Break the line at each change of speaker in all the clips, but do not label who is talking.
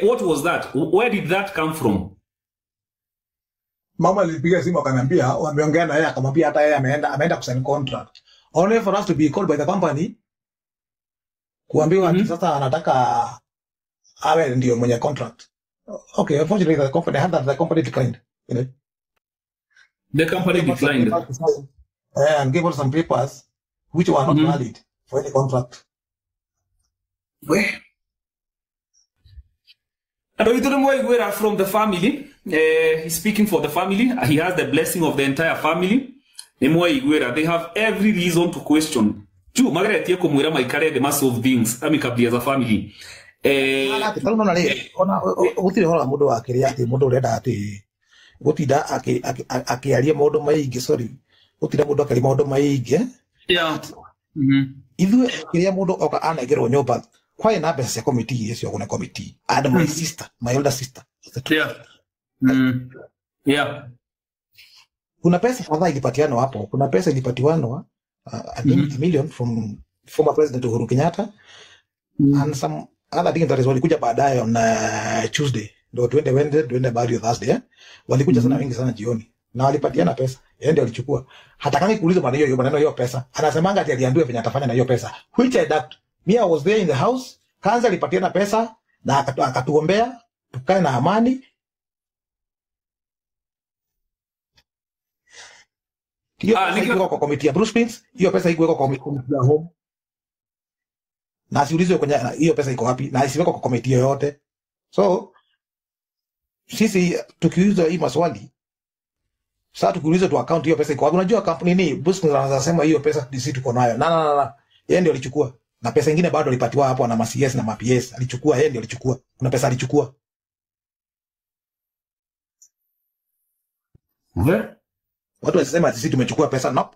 What was that? Where did that come from?
Mama alipiga simu akaniambia wameongea na yeye, akamwambia hata yeye ameenda kusign contract. Only for us to be called by the company kuambiwa ati sasa anataka awe ndio mwenye contract. Okay, unfortunately the company had that, the company declined, you know.
The company declined.
And gave us some papers which were not valid for any contract.
Where? From the family, he's speaking for the family. He has the blessing of the entire family. They have every reason to question. Chu Margaret kumwira maikare the mass of things amicably as a family.
Gutire hora mundu akiria ati mundu urenda ati gutinda akiaria maundu maingi, sorry, gutinda mundu akiaria maundu maingi.
Yeah.
Ithuĩ kiria mundu oka anengerwo nyumba kwaĩ na mbeca cia committee icio kuna committee and my sister, my older sister.
Yeah. Yeah.
Kuna pesa kadhaa ilipatianwa hapo. Kuna pesa ilipatiwanwa I think a million from former President Uhuru Kenyatta and some other things that is walikuja baadaye on Tuesday. Ndio tuende Wednesday, tuende bado Thursday, eh? Walikuja sana wengi sana jioni na walipatiana pesa. Yeye ndio alichukua. Hata kama kuuliza maneno hiyo maneno hiyo pesa, anasemanga ati aliambiwa venye atafanya na hiyo pesa, which I doubt. Me, I was there in the house. Kanza alipatiana pesa na akatuombea tukae na amani. Hiyo pesa iko kwa committee ya Bruce Prince, hiyo pesa iko kwa committee ya home. Na asiulizwe kwenye hiyo pesa iko wapi, na isiwekwe kwa committee yoyote. So sisi tukiuliza hii maswali, sasa tukiuliza tu account hiyo pesa iko wapi? Unajua kampuni ni Bruce Prince anasema hiyo pesa sisi tuko nayo. Na na na na. Yeye ndio alichukua. Na pesa nyingine bado alipatiwa hapo na ma CS na ma PS. Alichukua, yeye ndio alichukua. Kuna pesa alichukua. Watu wasema sisi tumechukua pesa, no.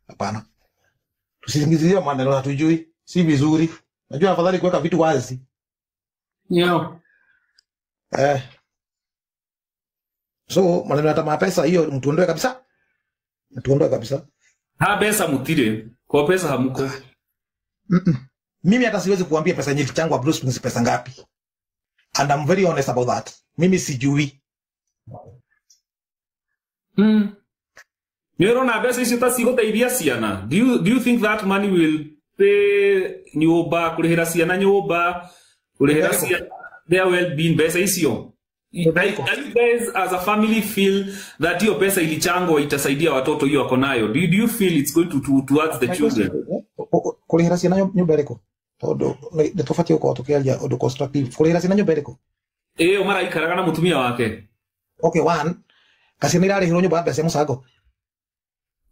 Hapana. Tusisingizie maneno hatujui, si vizuri. Najua afadhali kuweka vitu wazi.
Yeah.
So maneno hata mapesa hiyo mtuondoe kabisa. Mtuondoe kabisa.
Ha pesa mutire. Kwa pesa hamuko.
Mimi hata siwezi kuambia pesa yenyewe changu Bruce Prince pesa ngapi. And I'm very honest about that. Mimi sijui.
Nirona pesa icio ta cigũteithia ciana. Do you think that money will pay nyũmba, kũrĩhĩra ciana nyũmba, kũrĩhĩra ciana their well-being pesa icio? Do you guys as a family feel that hiyo pesa ilichangwa itasaidia watoto hiyo wako nayo? Do you feel it's going to towards the children?
Kũrĩhĩra ciana nyũmba ĩrĩkũ? Tondũ nĩ tũbatiĩ gũkorwo tũkĩaria ũndũ constructive. Kũrĩhĩra ciana nyũmba ĩrĩkũ?
Ĩyo maraikaraga na mũtumia wake.
Okay, one. Kaciana irarĩhĩrwo nyũmba mbeca cia mũcango.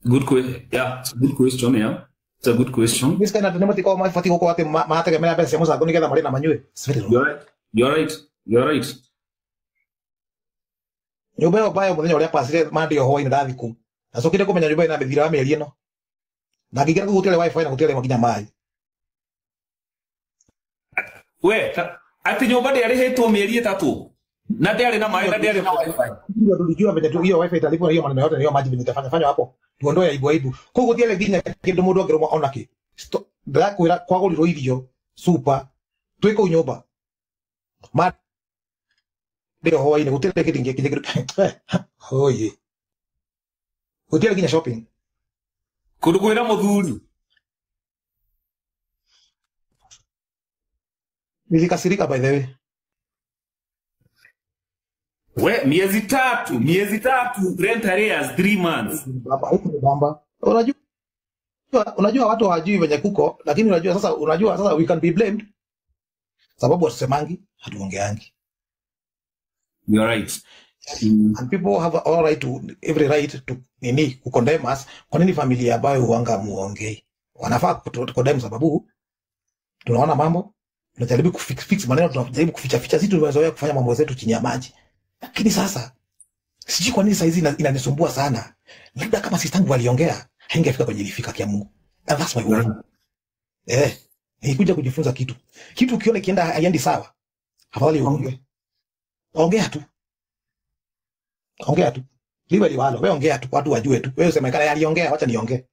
Good question. Yeah, it's a good question, yeah. It's a good question.
This kind of thing mabatiĩ gũkorwo atĩ marategemea mbeca cia mũcango nĩgetha marĩe na manyue.
You're right. You're right. You're right.
Nyũmba ĩyo mbayo mũthenya ũrĩa pasire Monday hwaĩ-inĩ ndathi kũu. Nacokire kũmenya nyũmba ĩna mĩthira wa mĩeri ĩno. Na ngĩingĩra kũu gũtiarĩ wifi na gũtiarĩ nginya maĩ.
We, atĩ nyũmba ndĩarĩhĩtwo mĩeri ĩtatũ na ndĩarĩ na maĩ na ndĩarĩ na wifi.
Ndio tulijua venye tu hiyo wifi italipwa hiyo maneno yote hiyo maji venye itafanya fanya hapo. Tuondoe aibu aibu. Kũu gũtiarĩ nginya kĩndũ mũndũ angĩrũma ona kĩ. Ndakwĩra kwagũrirwo irio super twĩ kũu nyũmba. Ndio hwaĩ-inĩ gũtirĩ kĩndũ kĩngĩ. Oye. Gũtirĩ nginya shopping.
Kũndũ kwĩna mũthuri.
Nilikasirika by the way.
We, miezi tatu rent arrears 3 months.
Baba, huku ni bamba. Unajua watu hawajui venye kuko, lakini unajua sasa we can be blamed. Sababu hatusemangi, hatuongeangi.
You're right.
And people have all right to every right to nini ku condemn us. Kwa nini familia ambayo huanga muongei? Wanafaa ku condemn sababu tunaona mambo, tunajaribu kufix maneno, tunajaribu kuficha ficha, sisi tumezoea kufanya mambo zetu chini ya maji. Lakini sasa sijui kwa nini saa hizi inanisumbua sana. Labda kama sistangu waliongea, haingefika kwenye ilifika kia Mungu. And that's my worry. Nilikuja kujifunza kitu. Kitu ukiona kienda haiendi sawa, afadhali uongee. Ongea tu. Ongea tu. Liwe liwalo, wewe ongea tu, watu wajue tu. Wewe useme kama aliongea, wacha niongee.